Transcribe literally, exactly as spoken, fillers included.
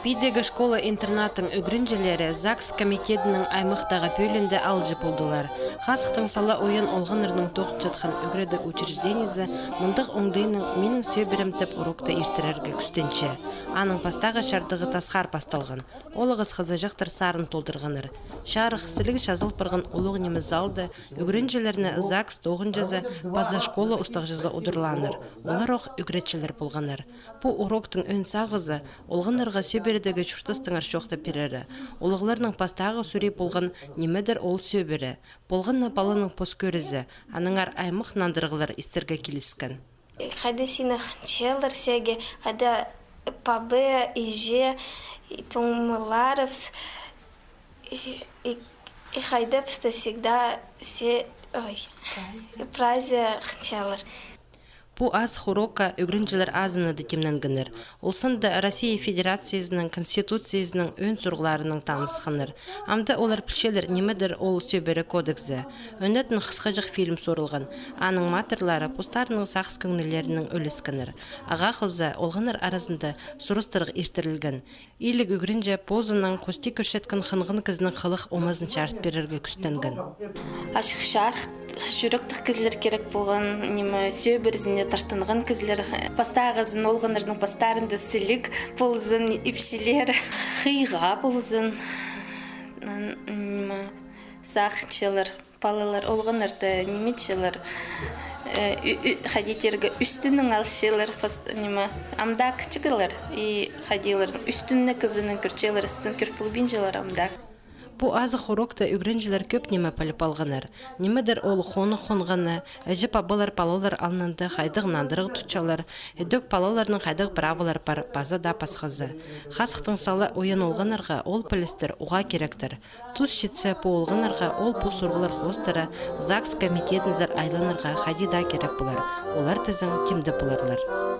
Пидегі школа-интернаттың ӱгренҷілері ЗАГС комитедінің аймахтағы пӧлиинде алҷы полдылар. Хазахтың сала ойын олғаннарның тоғынчатхан ӱгредіг учреждениезі мындағ оңдайнаң «Минің сӧбірем» тіп урокты иртірерге кӱстенче. Аның пастағы чардығы тасхар пасталған. Ол ағас хызыҷахтар сарын толдырғаннар. Чарых, сіліг чазыл парған улуғ ниме залда ӱгренҷілерні ЗАГС тоғынҷызы паза школа устағҷызы удурлааннар. Олар ох ӱгретчілер полғаннар. Пу уроктың ӧӧн сағызы — олғаннарға сӧбіредегі чуртастаңар чоохтап пирері. Улуғларның пастағы сурии полған: нимедір ол сӧбіре? Полған на паланың пос кӧрізі, аннаңар аймах нандырығлар истерге киліскен. Хайда сині хынчалар сеге, хайда пабы, иҷе, и туңмаларыбыс, и, и, и хайда пісті всегда все, ой, праздник хынчалар. Пу азых урокка ӱгренҷілер азынада тимненгеннер. Ол санда Россия Федерациязының Конституциязының ӧӧн сурығларынаң танысханнар. Амды олар пілчелер, нимедір ол сӧбіре кодексі. Ӧнетін хысхаҷах фильм сурылған. Аның матырлары постарының сағыс кӧңнілерінең ӱлескеннер. Ағаа хоза олғаннар аразында сурастырығ иртірілген. Иліг ӱгренҷі позының хости кӧрчеткен хынған кізінің хылых омазын чарыт пирерге кӱстенген. Ачых чарых чӱректіг кізілер кирек полған, ниме, сӧбірезіне тартынған кізілер. Пастағызын олғаннарның пастарында сіліг ползын, ипчілер, хыйға ползын. Ан-, ниме, сағынчалар. Палалар олғаннарны ниме итчелер, э, ӱ-, ӱ-, хайди тирге, ӱстӱнең алчалар, пос-, ниме, амды кічіг олар, и хайди олар ӱстӱннең кізінең кӧрчелер, істін кӧр полбинчалар амды. Пу азых урокта ӱгренҷілер кӧп ниме піліп алғаннар. Нимедір ол хонығ хонғаны, іҷе-пабалар палалар алнында хайдағ нандырығ тутчалар, ідӧк палаларның хайдағ правалар пар, паза даа пасхазы. Хазахтың сала ойын олғаннарға ол пілістер уғаа киректер. Тус читсе, пу олғаннарға ол пу сурығлар хоостыра ЗАГС комитедінзер айланарға хайди даа кирек полар. Олар тізең тимде поларлар.